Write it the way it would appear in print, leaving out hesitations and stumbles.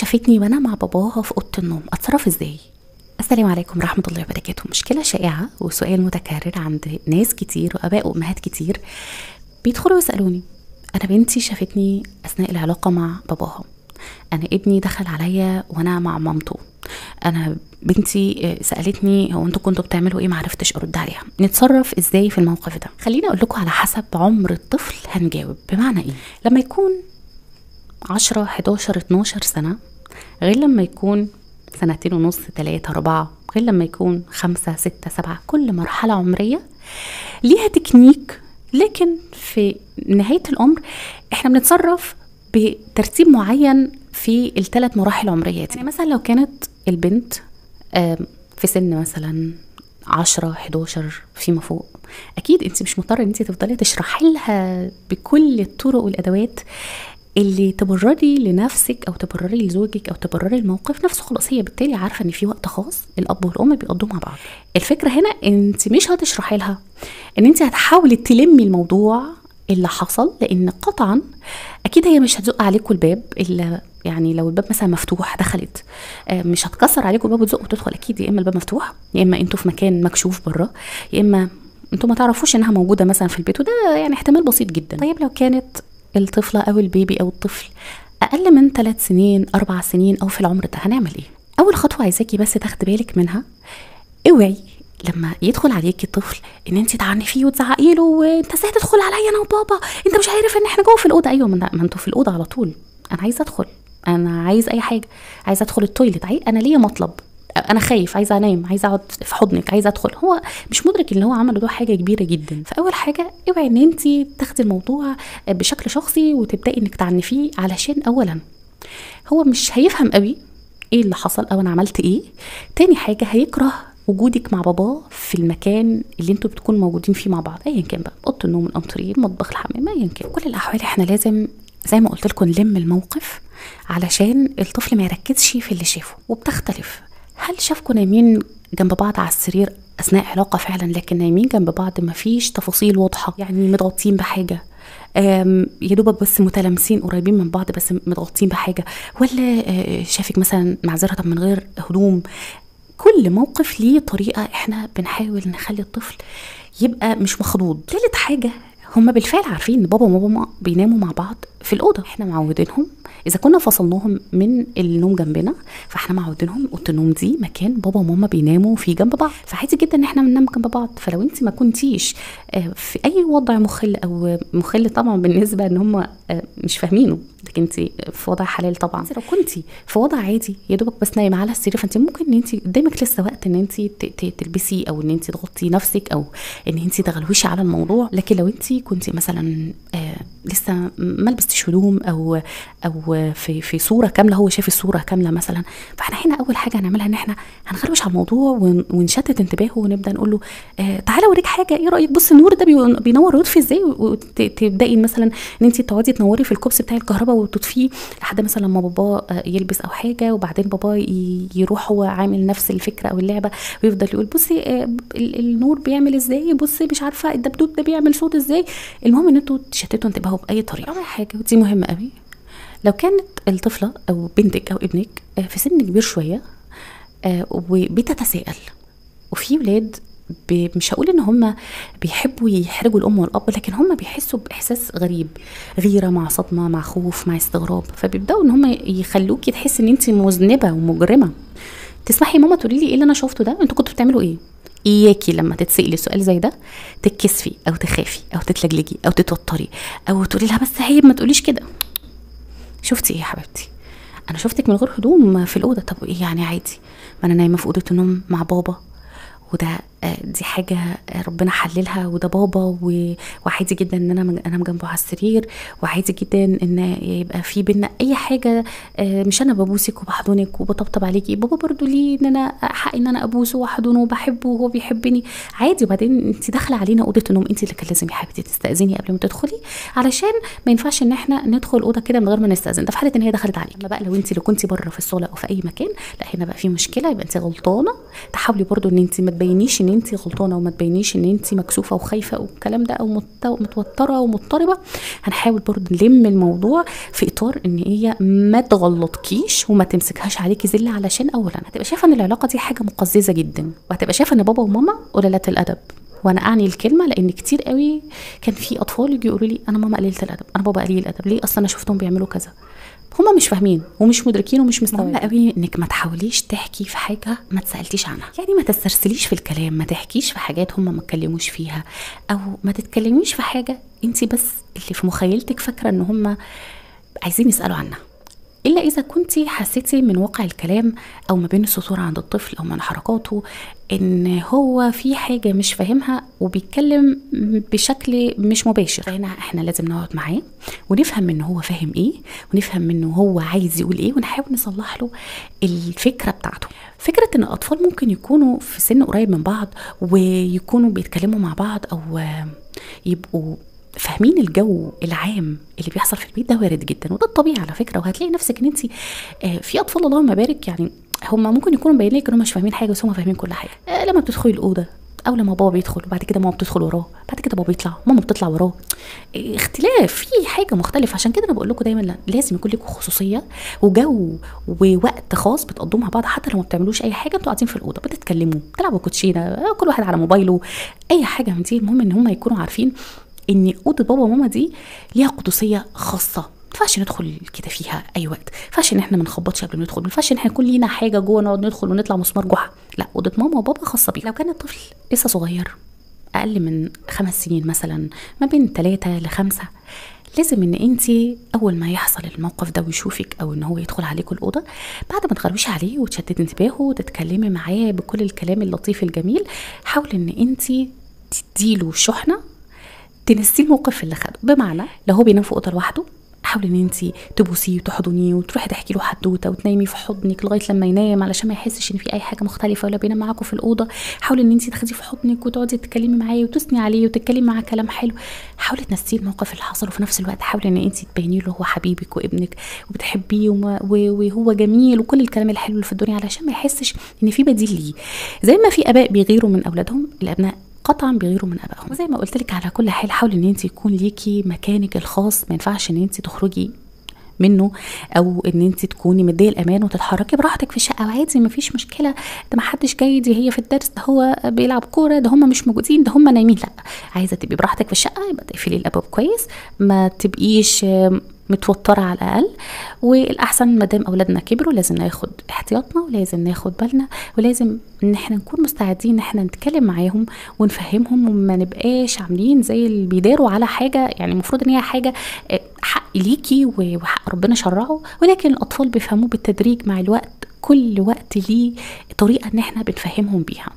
شافتني وانا مع باباها في اوضة النوم، اتصرف ازاي؟ السلام عليكم ورحمة الله وبركاته. مشكلة شائعة وسؤال متكرر عند ناس كتير واباء وامهات كتير بيدخلوا يسالوني: انا بنتي شافتني اثناء العلاقة مع باباها، انا ابني دخل عليا وانا مع مامته، انا بنتي سالتني هو انتوا كنتوا بتعملوا ايه، معرفتش ارد عليها. نتصرف ازاي في الموقف ده؟ خليني اقول لكم على حسب عمر الطفل هنجاوب. بمعنى ايه؟ لما يكون 10 11 12 سنة غير لما يكون 2.5 سنين، 3 4، غير لما يكون 5 6 7. كل مرحلة عمرية ليها تكنيك، لكن في نهاية الامر احنا بنتصرف بترتيب معين في الثلاث مراحل العمرية دي. يعني مثلا لو كانت البنت في سن مثلا 10 11 فيما فوق، اكيد انت مش مضطرة ان انت تفضلي تشرحي لها بكل الطرق والادوات اللي تبرري لنفسك او تبرري لزوجك او تبرري الموقف نفسه. خلاص هي بالتالي عارفه ان في وقت خاص الاب والام بيقضوه مع بعض. الفكرة هنا انت مش هتشرحي لها، ان انت هتحاولي تلمي الموضوع اللي حصل، لان قطعا اكيد هي مش هتزق عليكم الباب، الا يعني لو الباب مثلا مفتوح دخلت، مش هتكسر عليكم الباب وتزق وتدخل. اكيد يا اما الباب مفتوح، يا اما انتوا في مكان مكشوف بره، يا اما انتوا ما تعرفوش انها موجودة مثلا في البيت، وده يعني احتمال بسيط جدا. طيب لو كانت الطفلة او البيبي او الطفل اقل من 3 سنين 4 سنين او في العمر ده، هنعمل ايه؟ اول خطوة عايزاكي بس تاخدي بالك منها، اوعي لما يدخل عليكي الطفل ان انت تعنفيه وتزعقي له، وانت ازاي تدخل عليا انا وبابا، انت مش عارف ان احنا جوه في الاوضة. ايوه ما انتوا في الاوضة على طول، انا عايزه ادخل، انا عايز اي حاجة، عايزه ادخل ال toilet، انا ليا مطلب، انا خايف، عايزه انام، عايزه اقعد في حضنك، عايزه ادخل. هو مش مدرك ان هو عمله ده حاجة كبيرة جدا. فاول حاجة اوعي ان انت تاخدي الموضوع بشكل شخصي وتبداي انك تعنفيه، علشان اولا هو مش هيفهم قوي ايه اللي حصل او انا عملت ايه. تاني حاجة هيكره وجودك مع باباه في المكان اللي انتوا بتكونوا موجودين فيه مع بعض، ايا كان بقى، اوضة النوم، الانتريه، المطبخ، الحمام، ايا كان. في كل الاحوال احنا لازم زي ما قلت لكم نلم الموقف علشان الطفل ما يركزش في اللي شافه. وبتختلف، هل شافكوا نايمين جنب بعض على السرير اثناء علاقة فعلا، لكن نايمين جنب بعض مفيش تفاصيل واضحة، يعني متغطين بحاجة، يا دوبك بس متلامسين قريبين من بعض بس متغطين بحاجة، ولا شافك مثلا معذرة من غير هدوم. كل موقف ليه طريقه، احنا بنحاول نخلي الطفل يبقى مش مخضوض. ثالث حاجة، هما بالفعل عارفين ان بابا وماما بيناموا مع بعض في الاوضة، احنا معودينهم، اذا كنا فصلناهم من النوم جنبنا فاحنا معودينهم اوضة النوم دي مكان بابا وماما بيناموا فيه جنب بعض، فعادي جدا ان احنا بننام جنب بعض. فلو انت ما كنتيش في اي وضع مخل او مخل طبعا بالنسبة ان هم مش فاهمينه، لكن انت في وضع حلال طبعا. لو كنتي في وضع عادي يا دوبك بس نايمة على السرير، فانت ممكن ان انت قدامك لسه وقت ان انت تلبسي او ان انت تغطي نفسك او ان انت تغلوشي على الموضوع. لكن لو انت كنتي مثلا لسه ما لبستيش هدوم او في صوره كاملة، هو شاف الصورة كاملة مثلا، فاحنا هنا اول حاجة هنعملها ان احنا هنخربش على الموضوع ونشتت انتباهه، ونبدا نقول له تعالى اوريك حاجة، ايه رايك، بص النور ده بينور ويطفي ازاي، وتبداي مثلا ان انت تقعدي تنوري في الكوبس بتاع الكهرباء وتطفيه لحد مثلا لما بابا يلبس او حاجة، وبعدين بابا يروح هو عامل نفس الفكرة او اللعبة ويفضل يقول بصي النور بيعمل ازاي، بصي مش عارفه الدبدوب ده بيعمل صوت ازاي. المهم ان انتوا تشتتوا انتباهه باي طريقه. رابع حاجة ودي مهمة قوي، لو كانت الطفلة او بنتك او ابنك في سن كبير شوية وبتتساءل، وفي ولاد مش هقول ان هم بيحبوا يحرجوا الام والاب، لكن هم بيحسوا باحساس غريب، غيره مع صدمة مع خوف مع استغراب، فبيبداوا ان هم يخلوكي تحسي ان انت مذنبه ومجرمه. تسمحي ماما تقولي لي ايه اللي انا شفته ده، انتوا كنتوا بتعملوا ايه؟ اياكي لما تتسالي سؤال زي ده تتكسفي او تخافي او تتلجلجي او تتوتري او تقولي لها بس عيب ما تقوليش كده. شفتي ايه يا حبيبتي؟ انا شفتك من غير هدوم في الاوضة. طب ايه يعني، عادي، ما انا نايمة في اوضة النوم مع بابا، وده دي حاجة ربنا حللها، وده بابا، وعادي جدا ان انا انام جنبه على السرير، وعادي جدا ان يبقى في بينا اي حاجة، مش انا ببوسك وبحضنك وبطبطب عليكي، بابا برضو ليه ان انا حق ان انا ابوسه واحضنه وبحبه وهو بيحبني عادي. وبعدين انت داخله علينا اوضة النوم، انت اللي كان لازم يا حبيبتي تستاذني قبل ما تدخلي، علشان ما ينفعش ان احنا ندخل اوضة كده من غير ما نستاذن، ده في حاله ان هي دخلت عليك. اما بقى لو انت اللي كنتي بره في الصاله او في اي مكان، لا هنا بقى في مشكلة، يبقى انت غلطانة. تحاولي برضو ان انت ما تبينيش ان ان انت غلطانة وما تبينيش ان انت مكسوفه وخايفة والكلام ده، او متوترة ومضطربه. هنحاول برضو نلم الموضوع في اطار ان هي ما تغلطكيش وما تمسكهاش عليكي زلة، علشان اولا هتبقى شايفه ان العلاقة دي حاجة مقززه جدا، وهتبقى شايفه ان بابا وماما قلالات الادب. وانا اعني الكلمة لان كتير قوي كان في اطفال يجي يقولوا لي انا ماما قليله الادب، انا بابا قليل الادب، ليه؟ اصلا انا شفتهم بيعملوا كذا. هما مش فاهمين ومش مدركين ومش مستوعبين. مهم قوي انك ما تحاوليش تحكي في حاجة ما تسالتيش عنها، يعني ما تسترسليش في الكلام، ما تحكيش في حاجات هما ما اتكلموش فيها، او ما تتكلميش في حاجة انت بس اللي في مخيلتك فاكره ان هما عايزين يسالوا عنها، الا اذا كنتي حسيتي من واقع الكلام او ما بين السطور عند الطفل او من حركاته ان هو في حاجة مش فاهمها وبيتكلم بشكل مش مباشر. فهنا احنا لازم نقعد معاه ونفهم ان هو فاهم ايه، ونفهم منه هو عايز يقول ايه، ونحاول نصلح له الفكرة بتاعته. فكرة ان الاطفال ممكن يكونوا في سن قريب من بعض ويكونوا بيتكلموا مع بعض او يبقوا فاهمين الجو العام اللي بيحصل في البيت، ده وارد جدا وده الطبيعي على فكرة. وهتلاقي نفسك ان انت في اطفال اللهم بارك، يعني هم ممكن يكونوا مبينين لك انهم مش فاهمين حاجة بس هم فاهمين كل حاجة. لما بتدخلي الاوضة او لما بابا بيدخل وبعد كده ماما بتدخل وراه، بعد كده بابا بيطلع ماما بتطلع وراه، اختلاف في حاجة مختلفة. عشان كده انا بقول لكم دايما لازم يكون لكم خصوصية وجو ووقت خاص بتقضوه مع بعض، حتى لو ما بتعملوش اي حاجة، انتوا قاعدين في الاوضة بتتكلموا، بتلعبوا كوتشينه، كل واحد على موبايله، اي حاجة من دي. المهم ان هم يكونوا عارفين ان اوضة بابا وماما دي ليها قدسية خاصة، ما ينفعش ندخل كده فيها اي وقت، ما ينفعش ان احنا ما نخبطش قبل ما ندخل، ما ينفعش ان احنا يكون لينا حاجة جوه نقعد ندخل ونطلع مسمار جحا. لا، اوضة ماما وبابا خاصة بيهم. لو كان الطفل لسه صغير اقل من 5 سنين مثلا، ما بين 3 ل5، لازم ان انت اول ما يحصل الموقف ده ويشوفك او ان هو يدخل عليكم الاوضة، بعد ما تغروشي عليه وتشتتي انتباهه وتتكلمي معاه بكل الكلام اللطيف الجميل، حاولي ان انت تديله شحنه تنسيه الموقف اللي خده. بمعنى لو هو بينام في اوضة لوحده، حاولي ان انت تبوسيه وتحضنيه وتروحي تحكي له حدوتة وتنيمي في حضنك لغاية لما ينام، علشان ما يحسش ان في اي حاجة مختلفة ولا بينام معاكم في الاوضة. حاولي ان انت تاخديه في حضنك وتقعدي تتكلمي معاه وتثني عليه وتتكلمي معاه كلام حلو. حاولي تنسيه الموقف اللي حصل، وفي نفس الوقت حاولي ان انت تبيني له هو حبيبك وابنك وبتحبيه وهو جميل وكل الكلام الحلو اللي في الدنيا، علشان ما يحسش ان في بديل ليه. زي ما في اباء بيغيروا من اولادهم، الابناء قطعا بيغيروا من ابائهم. وزي ما قلت لك على كل حال، حاولي ان انت يكون ليكي مكانك الخاص، ما ينفعش ان انت تخرجي منه او ان انت تكوني مديه الامان وتتحركي براحتك في الشقة وعادي ما فيش مشكلة، ده ما حدش جاي، دي هي في الدرس، ده هو بيلعب كورة، ده هم مش موجودين، ده هم نايمين. لا، عايزه تبقي براحتك في الشقة يبقى تقفلي الابواب كويس، ما تبقيش متوترة على الاقل. والاحسن ما دام اولادنا كبروا لازم ناخد احتياطنا ولازم ناخد بالنا، ولازم ان احنا نكون مستعدين ان احنا نتكلم معاهم ونفهمهم، وما نبقاش عاملين زي اللي بيداروا على حاجة يعني المفروض ان هي حاجة حق ليكي وحق ربنا شرعه، ولكن الاطفال بيفهموه بالتدريج مع الوقت. كل وقت ليه طريقه ان احنا بنفهمهم بيها.